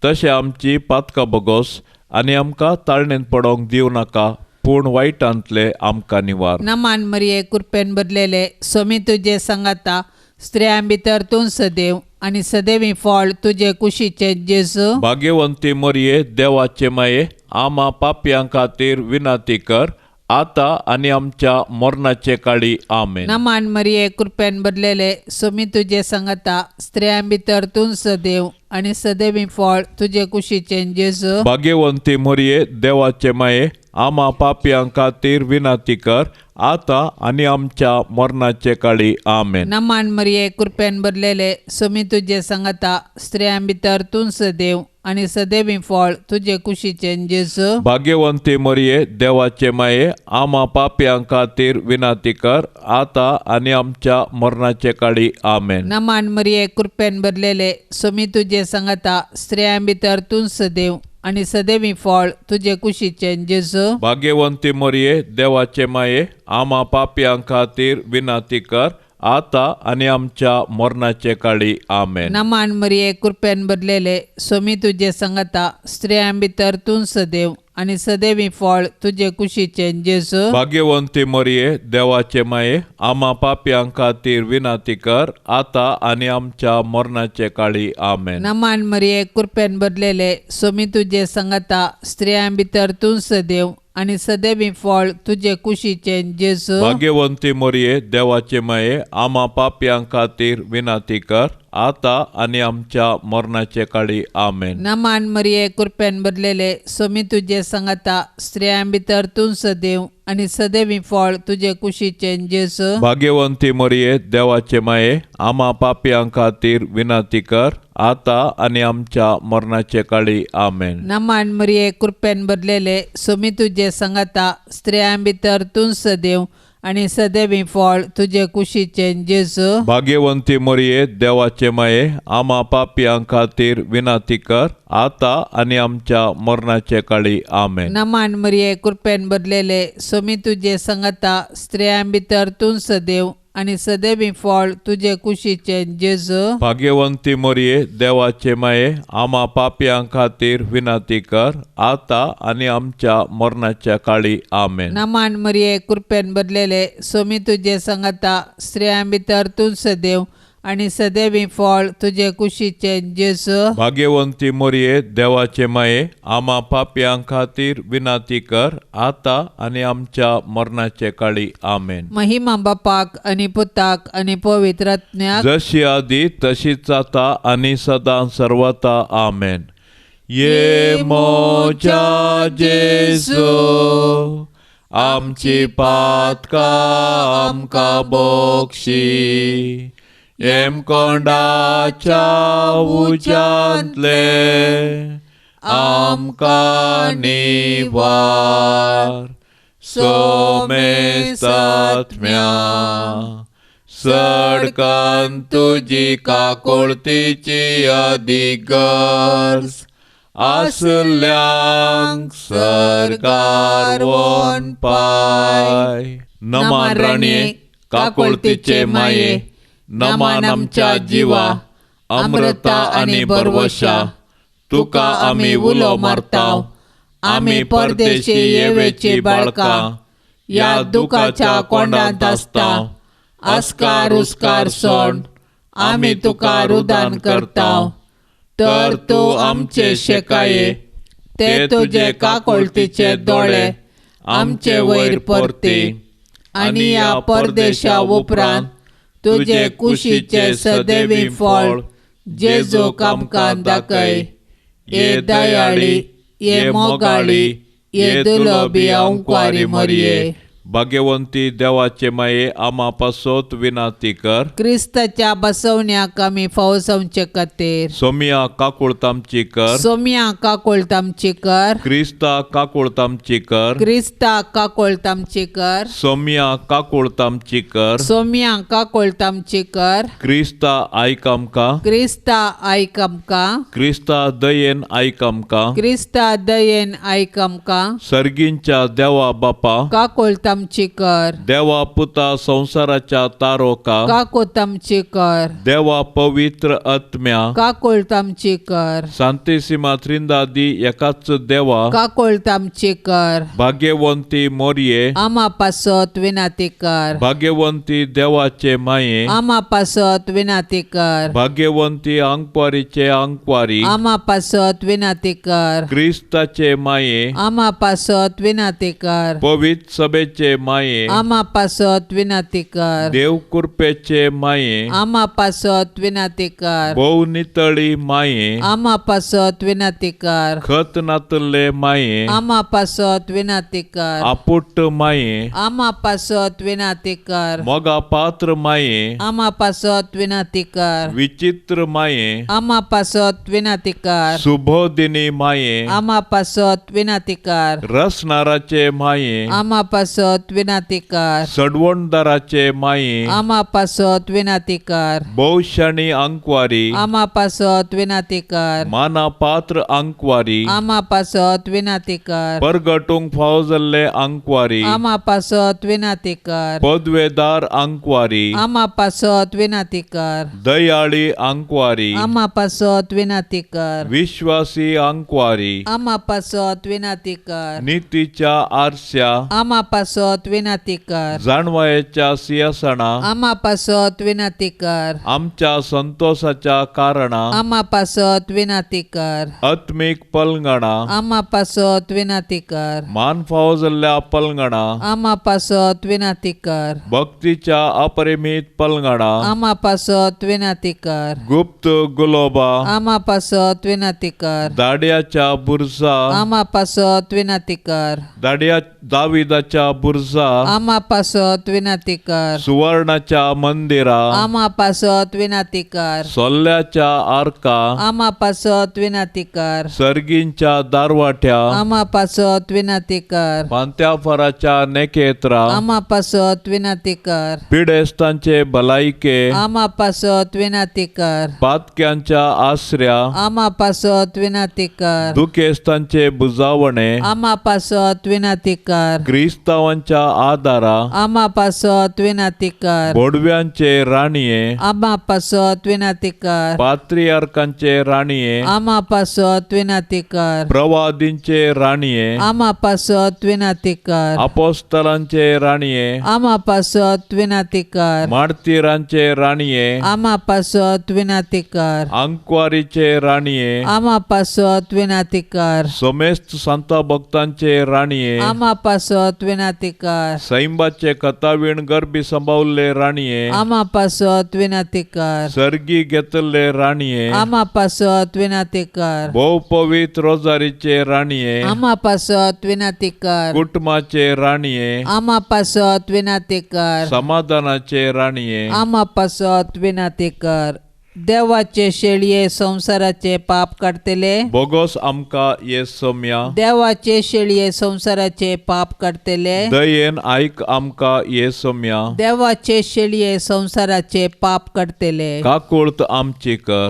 तशें आमची पातकां बगोस आनी आमकां ताळणेंत पडोंक दिवं नाका, पूण वायटांतले आमकां निवार. नमान मरिये, कृपेन भरलेले, स्वामी तुजे सांगाता, स्त्रियां भितर तूं सदैव आनी सदैवी फळ तुजे कुशीचे जेजू. भाग्यवंती मरिये, देवाचे माये, आमा पापयां खातीर विनंती कर आतां आनी आमच्या मरणाचे काळी. आमेन. नमान मरिये, कृपेन भरलेले, स्वामी तुजे सांगाता, स्त्रियां भितर तूं सदैव आनी सदैवी फळ तुजे कुशीचे जेजू. भाग्यवंती मरिये, देवाचे माये, आमा पापयां खातीर विनंती कर आतां आनी आमच्या मरणाचे काळी. आमेन. नमान मरिये, कृपेन भरलेले, स्वामी तुजे सांगाता, स्त्रियां भितर तूं सदैव आनी सदैवी फळ तुजे कुशीचे जेजू. भाग्यवंती मरिये, देवाचे माये, आमा पापयां खातीर विनंती कर आतां आनी आमच्या मरणाचे काळी. आमेन. नमान मरिये, कृपेन भरलेले, स्वामी तुजे सांगाता, स्त्रियां भितर तूं सदैव आनी सदैवी फळ तुजे कुशीचे जेजू. भाग्यवंती मरिये, देवाचे माये, आमा पापयां खातीर विनंती कर आतां आनी आमच्या मरणाचे काळी. आमेन. नमान मरिये, कृपेन भरलेले, स्वामी तुजे सांगाता, स्त्रियां भितर तूं सदैव आनी सदैवी फळ तुजे कुशीचे जेजू. भाग्यवंती मरिये, देवाचे माये, आमा पापयां खातीर विनंती कर आतां आनी आमच्या मरणाचे काळी. आमेन. नमान मरिये, कृपेन भरलेले, स्वामी तुजे सांगाता, स्त्रियां भितर तूं सदैव आनी सदैवी फळ तुजे कुशीचे जेजू. भाग्यवंती मरिये, देवाचे माये, आमा पापयां खातीर विनंती कर आतां आनी आमच्या मरणाचे काळी. आमेन. नमान मरिये, कृपेन भरलेले, स्वामी तुजे सांगाता, स्त्रियां भितर तूं सदैव आनी सदैवी फळ तुजे कुशीचे जेजू. भाग्यवंती मरिये, देवाचे माये, आमा पापयां खातीर विनंती कर आतां आनी आमच्या मरणाचे काळी. आमेन. नमान मरिये, कृपेन भरलेले, स्वामी तुजे सांगाता, स्त्रियां भितर तूं सदैव आनी सदैवी फळ तुजे कुशीचे जेजू. भाग्यवंती मरिये, देवाचे माये, आमा पापयां खातीर विनंती कर आतां आनी आमच्या मरणाचे काळी. आमेन. नमान मरिये, कृपेन भरलेले, स्वामी तुजे सांगाता, स्त्रियां भितर तूं सदैव आनी सदैवी फळ तुजे कुशीचे जेजू. भाग्यवंती मरिये, देवाचे माये, आमा पापयां खातीर विनंती कर आतां आनी आमच्या मरणाच्या काळी. आमेन. नमान मरिये, कृपेन भरलेले, स्वामी तुजे सांगाता, स्त्रियां भितर तूं सदैव आनी सदैवी फळ तुजे कुशीचे जेजू. भाग्यवंती मरिये, देवाचे माये, आमा पापयां खातीर विनंती कर आतां आनी आमच्या मरणाचे काळी. आमेन. महिमा बापाक आनी पुताक आनी पवित्र आत्म्याक, जशी आदी तशीच आतां आनी सदां सर्वता. आमेन. ये मोजा जेजू, आमची पातकां आमकां बक्षी, येमकोंडाच्या उज्यांतले आमकां निवार. सोमेस्तात्म्या सडकान तुजी काकोळतीची अदीक गरज आसल्यांक सर्गार व्हन पाय. नमन राणये काकुळतीचे माये, नमन आमच्या जिवा अमृता आनी बरवशा, तुका आमी उलो मारता. आमी परदेशी येवेची बाळकां ह्या दुखाच्या कोंडांत आसता. आस्कार उस्कार सोंड आमी तुका रुदान करता. तर तूं आमचे शेकाये ते तुजे काकुळतीचे दोळे आमचे वयर परती आनी ह्या परदेशा उपरांत तुजे कुशीचे सदैवी फळ जेजूक आमकां दाखय. ये दयाळी, ये मोगाळी, ये दुलबी अंकुवारी मरये. भाग्यवंती देवाचे माये, आमा पासत विनाती कर. क्रिस्ताच्या बसवण्याक आमी फावो जावचे खातीर. सोमिया काकुळतामची कर. सोमिया काकुळतामची कर. क्रिस्ता काकुळतामची कर. क्रिस्ता काकुळतामची कर. सोमिया काकुळतामची कर. सोमिया काकुळतामची कर. क्रिस्ता आयक आमकां. क्रिस्ता आयक आमकां. क्रिस्ता दयेन आयक आमकां. क्रिस्ता दयेन आयक आमकां. सर्गींच्या देवा बापा काकुळतामची कर. देवा पुता संवसाराच्या तारोका काकुळतामची कर. देवा पवित्र आत्म्या काकुळतामची कर. सांतिसिमा त्रिंदादी एकाच देवा काकुळतामची कर. भाग्यवंती मोरये आमा पासत विनाती कर. भाग्यवंती देवाचे माये आमा पासत विनाती कर. भाग्यवंती आंकवारीचे आंकवारी आमा पासत विनाती कर. क्रिस्ताचे माये आमा पासत विनाती कर. पवित्र सभेचे माये आमा पासत विनाती कर. देव कृपेचे माये आमा पासत विनाती कर. भोव नितळी माये आमा पासत विनाती कर. खत नातल्ले माये आमा पासत विनाती कर. आपुट्ट माये आमा पासत विनाती कर. मोगा पात्र माये आमा पासत विनाती कर. विचित्र माये आमा पासत विनाती कर. सुबोधिनी माये आमा पासत विनाती कर. रसनाराचे माये आमा पासत विनाती कर. सडवणदाराचे माये आमा पासत विनाती कर. भोवशाणी आंकवारी आमा पासत विनाती कर. माना पात्र आंकवारी आमा पासत विनाती कर. परगटूंक फावो जाल्ले आंकवारी आमा पासत विनाती कर. पदवेदार आंकवारी आमा पासत विनाती कर. दयाळी आंकवारी आमा पासत विनाती कर. विश्वासी आंकवारी आमा पासत विनाती कर. नितीच्या आरस्या आमा पासत विनाती कर. जाणवायेच्या सिंहासना आमा पासत विनाती कर. आमच्या संतोषाच्या कारणा आमा पासत विनाती कर. आत्मीक पलंगणा आमा पासत विनाती कर. मान फावो जाल्ल्या पलंगणा आमा पासत विनाती कर. भक्तीच्या अपरिमीत पलंगणा आमा पासत विनाती कर. गुप्त गुलोबा आमा पासत विनाती कर. दाड्याच्या बुरजा आमा पासत विनाती कर. दाड्या दाविदाच्या बुरजा आमा पासत विनाती कर. सुवर्णाच्या मंदिरा आमा पासत विनाती कर. सोल्ल्याच्या आर्का आमा पासत विनाती कर. सर्गींच्या दारवाट्या आमा पासत विनाती कर. पांत्याफराच्या नेकेत्रा आमा पासत विनाती कर. पिडेस्तांचे भलायके आमा पासत विनाती कर. पातक्यांच्या आसऱ्या आमा पासत विनाती कर. दुखेस्तांचे बुजावणे आमा पासत विनाती कर. क्रिस्तावांच्या आदारा आमा पासत विनाती कर. बोडव्यांचे राणये आमा पासत विनाती कर. पात्रियार्कांचे राणये आमा पासत विनाती कर. प्रवादींचे राणये आमा पासत विनाती कर. अपोस्तलांचे राणये आमा पासत विनाती कर. मार्तीरांचे राणये आमा पासत विनाती कर. आंकवारीचे राणये आमा पासत विनाती कर. समेस्त संता भक्तांचे राणये आमा पासत विनाती कर. सैंबाचे कथावीण गर्भी संभावल्ले राणये आमा पासत विनाती कर. सर्गी घेतल्ले राणये आमा पासत विनाती कर. भोव पवित्र रोजारीचे राणये आमा पासत विनाती कर. कुटुंबाचे राणये आमा पासत विनाती कर. समाधानाचे राणये आमा पासत विनाती कर. देवाचे शेळये संवसाराचे पाप काडटले बोगोस आमकां ये सोम्या. देवाचे शेळये संवसाराचे पाप काडटले दयेन आयक आमकां ये सोम्या. देवाचे शेळये संवसाराचे पाप काडटले काकुळत आमची कर.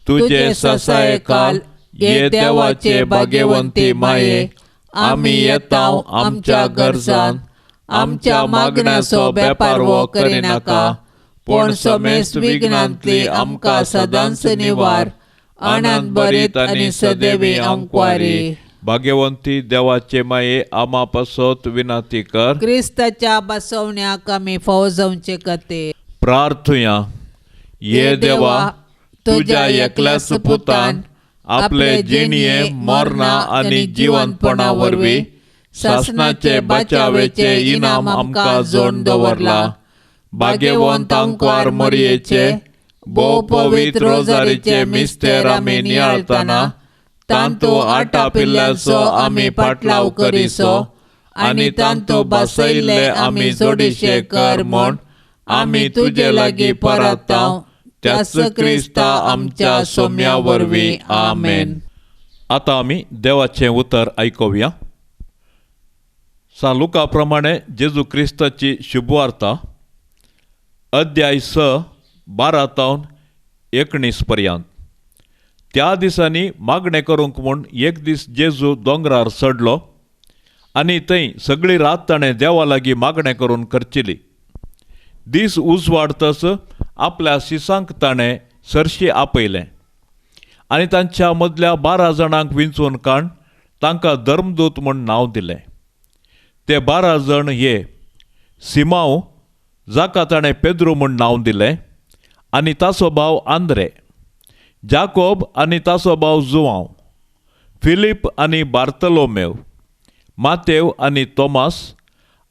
तुजे ससायकाल ये देवाचे भाग्यवंती माये, आमी येता आमच्या गरजान, आमच्या मागण्याचो बेपारवो करिनाका, पूण समेस्त विघ्नांतली आमकां सदांच निवार. आनंद बरीत आनी सदैवी आंकवारी. भाग्यवंती देवाचे माये, आमा पासत विनंती कर. क्रिस्ताच्या बसवण्याक आमी फावो जावचे खातीर प्रार्थुया. ये देवा, तुज्या एकल्याच पुतान आपले जिणये मरणा आनी जिवंतपणा वरवीं सासणाचे बचावेचे इनाम आमकां जोडून दवरला. भाग्यवंत आंकवार मरयेचे भोव पवित्र रोजारीचे मिस्तेर आमी नियाळतना तांतू आटापिल्ल्याचो आमी पाटलाव करिसो आनी तांतू बसयल्ले आमी जोडीशे कर म्हूण आमी तुजे लागीं परताव त्याच क्रिस्ता आमच्या सोम्या वरवीं. आमेन. आतां आमी देवाचें उतर आयकुया. सान लुका प्रमाणे जेजू क्रिस्ताची शुभवार्ता, अध्याय 6, 12 तावन 19 पर्यंत. त्या दिसांनी मागणें करूंक म्हूण एक दीस जेजू दोंगरार चडलो आनी थंय सगळी रात ताणें देवा लागीं मागणें करून करचिली. दीस उजवाडतच आपल्या शिसांक ताणें सरशी आपयलें आनी तांच्या मदल्या 12 जाणांक विंचून काड तांकां धर्मदूत म्हूण नांव दिलें. ते 12 जाण हे: सिमांव, जाका ताणें पेद्रू म्हूण नांव दिलें, आनी ताचो भाव आंद्रे, जाकोब आनी ताचो भाव जुवांव, फिलीप आनी बार्तलोमेव, मातेव आनी तोमास,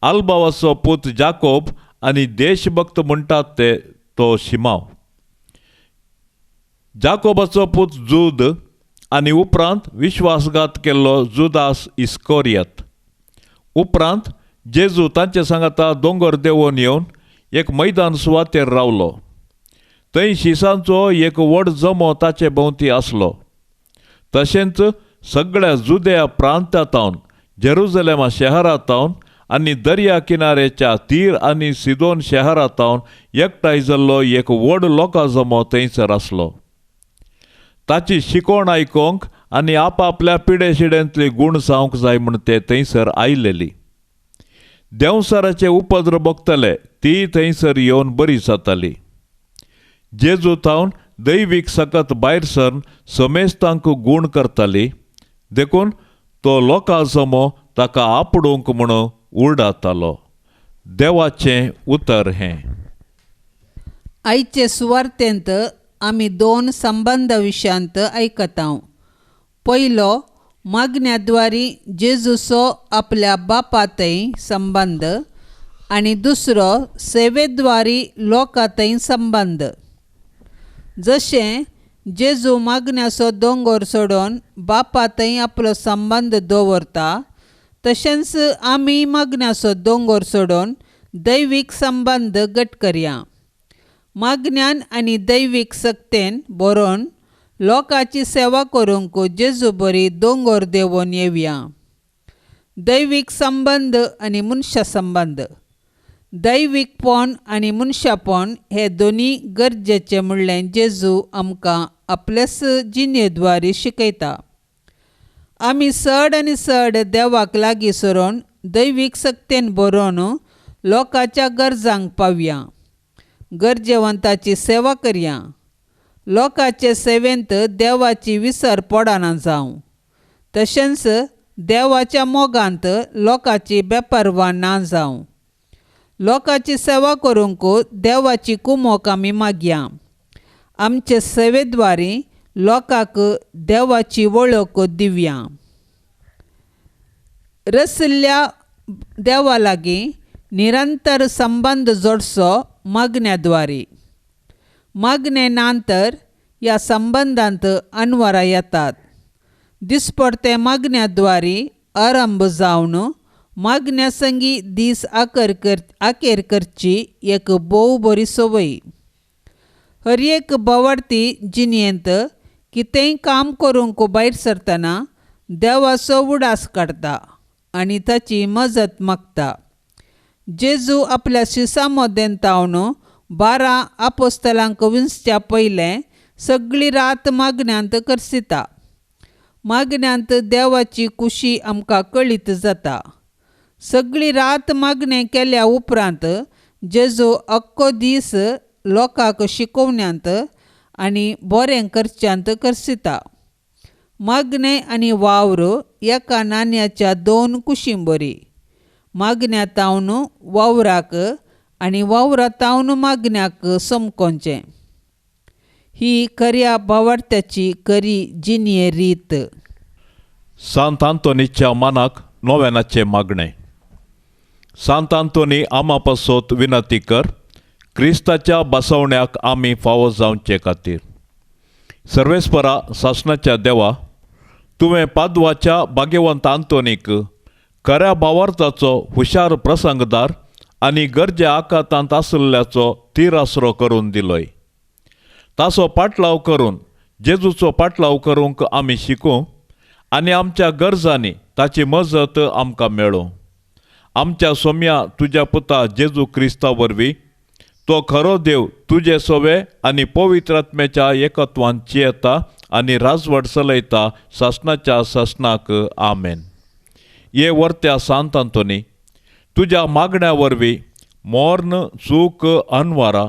आल्बावाचो पूत जाकोब आनी देशभक्त म्हणटात ते तो शिमांव, जाकोबाचो पूत जूद आनी उपरांत विश्वासघात केल्लो जुदास इस्कोरियत. उपरांत जेजू तांचे सांगाता दोंगर देंवोन येवन एक मैदान सुवातेर रावलो. थंय शिसांचो एक व्हड जमो ताचे भोंवती आसलो. तशेंच सगळ्या जुदया प्रांतांतावन, जेरुजलेमा शहरांतावन आनी दर्या किनारेच्या तीर आनी सिदोन शहरांतावन एकठांय जाल्लो एक व्हड लोकां जमो थंयसर आसलो. ताची शिकवण आयकूंक आनी आपापल्या पिडेशिडेंतली गूण जावंक जाय म्हूण ते थंयसर आयलेली. देंवसाराचे उपद्र भोगतले ती थंयसर येवन बरी जाताली. जेजू थावन दैवीक सकत भायर सरन समेस्तांक गूण करताली, देखून तो लोकां जमो ताका आपडूंक म्हूण उरडातालो. देवाचें उतर हें. आयचे सुवार्तेंत आमी 2 संबंद विशयांत आयकता. पयलो, मागण्याद्वारी जेजूचो आपल्या बापा थंय संबंद, आनी दुसरो सेवेद्वारी लोकां थंय संबंद. जशें जेजू मागण्याचो दोंगर सोडून बापा थंय आपलो संबंद दवरता, तशेंच आमी मागण्याचो दोंगर सोडून दैवीक संबंद घट करया. मागण्यान आनी दैवीक सक्तेन बरोवन लोकांची सेवा करूंक जेजू बरी दोंगर देंवोन येवया. दैवीक संबंद आनी मनशा संबंद, दैवीकपण आनी मनशापण हे दोनी गरजेचे म्हणलें जेजू आमकां आपल्याच जिणेद्वारे शिकयता. आमी चड आनी चड देवाक लागीं सरून दैवीक सक्तेन बरोवन लोकांच्या गरजांक पावया, गरजेवंताची सेवा करया. लोकांचे सेवेंत देवाची विसर पडना जावं, तशेंच देवाच्या मोगांत लोकांची बेपर्वा ना जावं. लोकांची सेवा करूंक देवाची कुमोक आमी मागया. आमचे सेवेद्वारे लोकांक देवाची वळख दिवया. रसिल्ल्या देवा लागीं निरंतर संबंद जोडचो मागण्याद्वारे. मागणे नंतर ह्या संबंदांत अनवरां येतात. दिसपडते मागण्याद्वारे आरंभ जावन मागण्या संगी दीस आकेर करची एक भोव बरी संवय. हर एक बावडती जिणेंत कितेंय काम करूंक भायर सरतना देवाचो उडास काडटा आनी ताची मजत मागता. जेजू आपल्या शिसां मदें तावन 12 आपोस्तलांक विंचच्या पयलें सगळी रात मागण्यांत करसिता. मागण्यांत देवाची कुशी आमकां कळीत जाता. सगळी रात मागणें केल्या उपरांत जेजू अक्को दीस लोकांक शिकोवण्यांत आनी बरें करच्यांत करसिता. मागणें आनी वावर एका नाण्याच्या दोन कुशीं बरी. मागण्या तावन वावराक आनी वावरा तावन मागण्याक समकोवचें. ही खऱ्या भावार्थ्याची खरी जिणये रीत. सांत आंतोनीच्या मानाक नोवेनाचें मागणें. सांत आंतोनी आमा पासत विनंती कर, क्रिस्ताच्या बसवण्याक आमी फावो जावचे खातीर. सर्वेस्परा सासणाच्या देवा, तुवें पादवाच्या भाग्यवंत आंतोनीक खऱ्या भावार्थाचो हुशार प्रसंगदार आनी गरजे आकांतांत आशिल्ल्याचो तिरासरो करून दिलोय. ताचो पाटलाव करून जेजूचो पाटलाव करूंक आमी शिकूं आनी आमच्या गरजांनी ताची मजत आमकां मेळूं. आमच्या सोम्या तुज्या पुता जेजू क्रिस्ता वरवीं तो खरो देव तुजे सोवे आनी पवित्र आत्म्याच्या एकत्वान जियेता आनी राजवट चलयता सासणाच्या सासणाक. आमेन. ये वर्त्या सांत आंतोनी, तुज्या मागण्या वरवीं मोर्न चूक अनवारा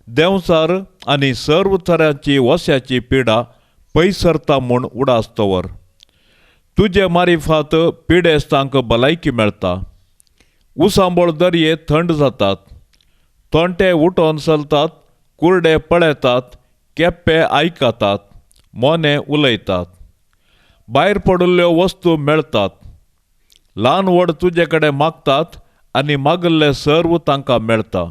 देंवचार आनी सर्व तरांची वस्याची पिडा पयसरता म्हूण उडास दवर. तुजे मारिफात पिडेस्तांक भलायकी मेळटा, उसांबळ दर्ये थंड जातात, तोंटे उठोन चलतात, कुर्डे पळयतात, केप्पे आयकतात, मोने उलयतात, भायर पडिल्ल्यो वस्तू मेळटात, ल्हान व्हड तुजे कडेन मागतात आनी मागिल्लें सर्व तांकां मेळटा.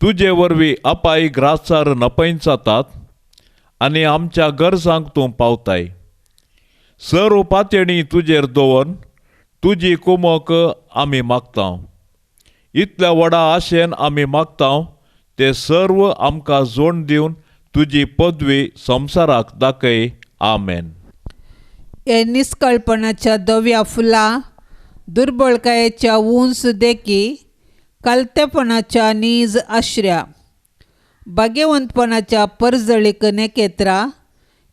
तुजे वरवीं अपाय ग्रासार नपयन जातात आनी आमच्या गरजांक तूं पावताय. सर्व पातयणी तुजेर दवरून तुजी कुमक आमी मागता. इतल्या व्हडा आशेन आमी मागता ते सर्व आमकां जोड दिवन तुजी पदवी संवसाराक दाखय. आमेन. हे निस्कळपणाच्या धव्या फुलां, दुर्बळकायेच्या उंच देखी, कालतेपणाच्या नीज आश्र्या, भाग्यवंतपणाच्या परजळीक नेकेत्रा,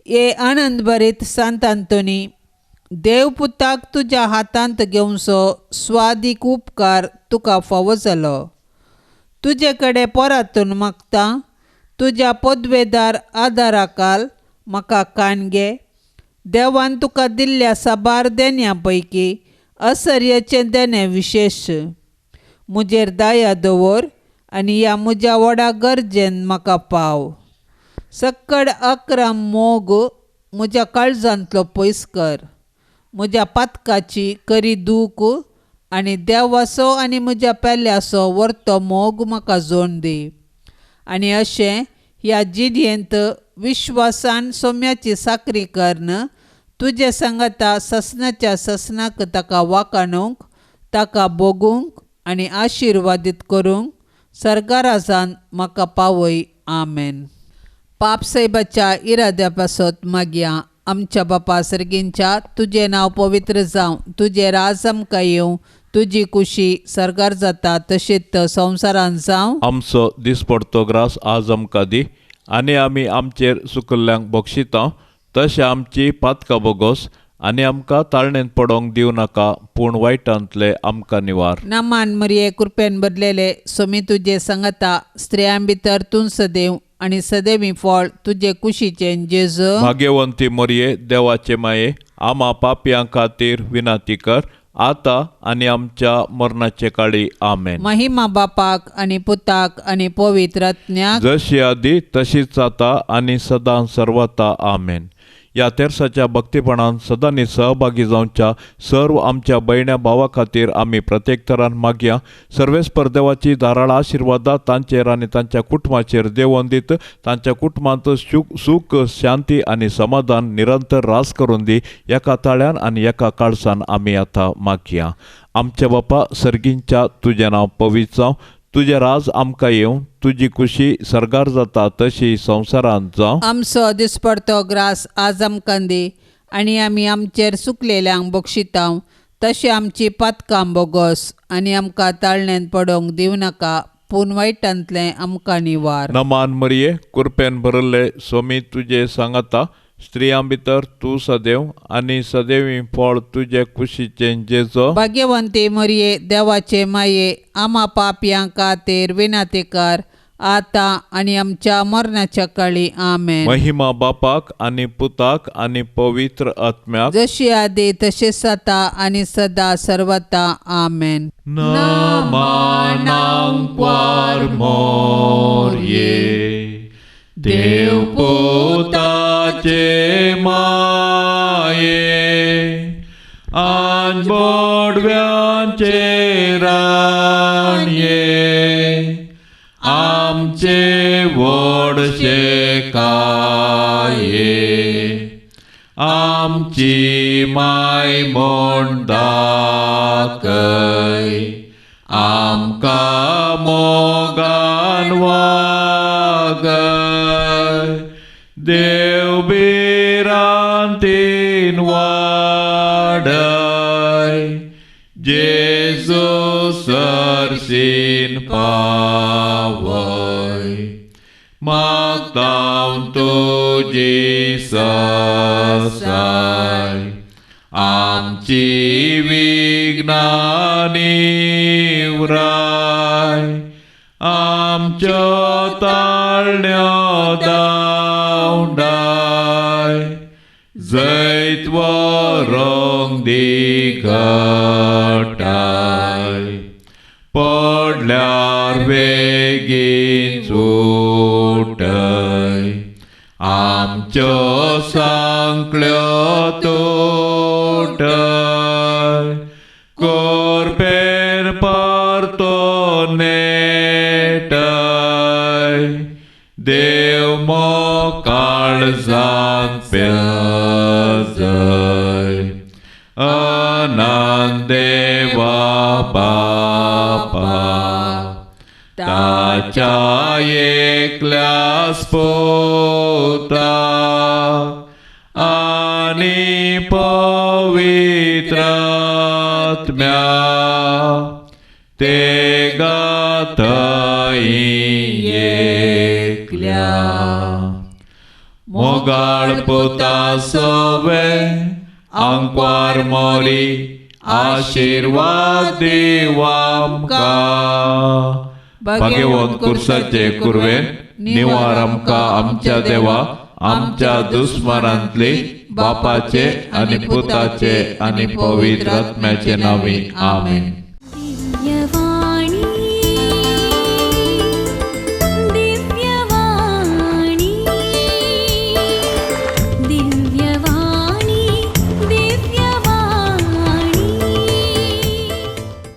हे आनंदभरीत सांत आंतोनी, देवपुताक तुज्या हातांत घेवचो स्वादीक उपकार तुका फावो जालो. तुजे कडेन परातून मागता, तुज्या पदवेदार आदाराकाल म्हाका कान घे. देवान तुका दिल्ल्या साबार देण्या पैकी असर्याचें देणें विशेश. म्हजेर दया दवर आनी ह्या म्हज्या व्हडा गरजेन म्हाका पाव. सक्कड अक्रम मोग म्हज्या काळजांतलो पयस कर. म्हज्या पातकाची करी दूख आनी देवाचो आनी म्हज्या पेल्याचो वर्तो मोग म्हाका जोड दी. आनी अशें ह्या जिणेंत विश्वासान सोम्याची साकरी करून तुजे सांगाता ससनाच्या ससनाक ताका वाकाणूंक, ताका भोगूंक आनी आशिर्वादीत करूंक सरकारासान म्हाका पावय. आमेन. पापसाहेबाच्या इराद्या पासत मागया. आमच्या बापा सर्गींच्या, तुजें नांव पवित्र जावं, तुजें राज आमकां येवं, तुजी कुशी सर्गार जाता तशीच संवसारांत जावं. आमचो दिसपडतो ग्रास आज आमकां दी आनी आमी आमचेर सुकल्ल्यांक बक्षिता तशें आमची पातकां बोगोस आनी आमकां ताळणेंत पडोंक दिवं नाका, पूण वायटांतले आमकां निवार. नामान मरिये, कृपेन बदलेले, सोमी तुजे सांगाता, स्त्रियां भितर तूं सदैव आनी सदैवी फळ तुजे कुशीचें जेजू. भाग्यवंती मरिये, देवाचे माये, आमा पापयां खातीर विनंती कर आतां आनी आमच्या मरणाचे काळी. आमेन. महिमा बापाक आनी पुताक आनी पवित्र आत्म्याक, जशी आदी तशीच आतां आनी सदां सर्वता. आमेन. ह्या तेर्साच्या भक्तीपणान सदांनी सहभागी जावच्या सर्व आमच्या भयण्या भावा खातीर आमी प्रत्येक तरान मागया. सर्वेस्पर देवाची धाराळ आशिर्वादा तांचेर आनी तांच्या कुटुंबाचेर देवोन दीत तांच्या कुटुंबांत सूख शांती आनी समाधान निरंतर रास करून दी. एका ताळ्यान आनी एका काळसान आमी आतां मागया. आमच्या बापा सर्गींच्या, तुजें नांव पवित्र जावं, तुजें राज आमकां येवं, तुजी कुशी सर्गार जाता तशी संवसारांत जावं. आमचो दिसपडतो ग्रास आज आमकां दी आनी आमी आमचेर सुकलेल्यांक बक्षितांव तशें आमची पातकां बोगस आनी आमकां ताळणेंत पडोवंक दिवं नाका, पूण वायटांतलें आमकां निवार. नमान मरिये, कृपेन भरिल्ले, स्वामी तुजे सांगाता, स्त्रियां भितर तूं सदैव आनी सदैवी फळ तुजे कुशीचें जेजो. भाग्यवंती मरिये देवाचे माये, आमा पापयां खातीर विनंती कर, आतां आनी आमच्या मरणाच्या काळी. आमेन. महिमा बापाक आनी पुताक आनी पवित्र आत्म्याक, जशी आदी तशें आतां आनी सदा सर्वता. आमेन. नमनांक्वार मोरये देव पुताचे माये, आनी बोडव्यांचे राणये, आमचे व्हडशे काये, आमची माय म्हण दाखय, आमकां मोगान वागय, देव भिरांतीन वाडय, जेजू सरसीन पावय, मागतां तुजी ससाय, आमची विघ्नां निवराय, आमच्यो ताळण्यो धांवडाय, जैत व्हरूंक दी घटाय, पडल्यार बेगीन सुटय, आमच्यो सांकळ्यो तुटय, कोरपेन परतो नेटय, देव मोकाळजांत पेजय, अनंत देवा बापा, ताच्या एकल्याच पुता आनी पवित्र आत्म्या, ते गाथय एकल्या. मोगाळ पुता सवे आंकवार मोरी, आशिर्वाद दिवामकां. भाग्यवंत कुर्साचे कुरवेन निवार आमकां आमच्या देवा, आमच्या दुस्मानांतली, बापाचे आनी पुताचे आनी पवित्र आत्म्याचे नांवी. आमेन.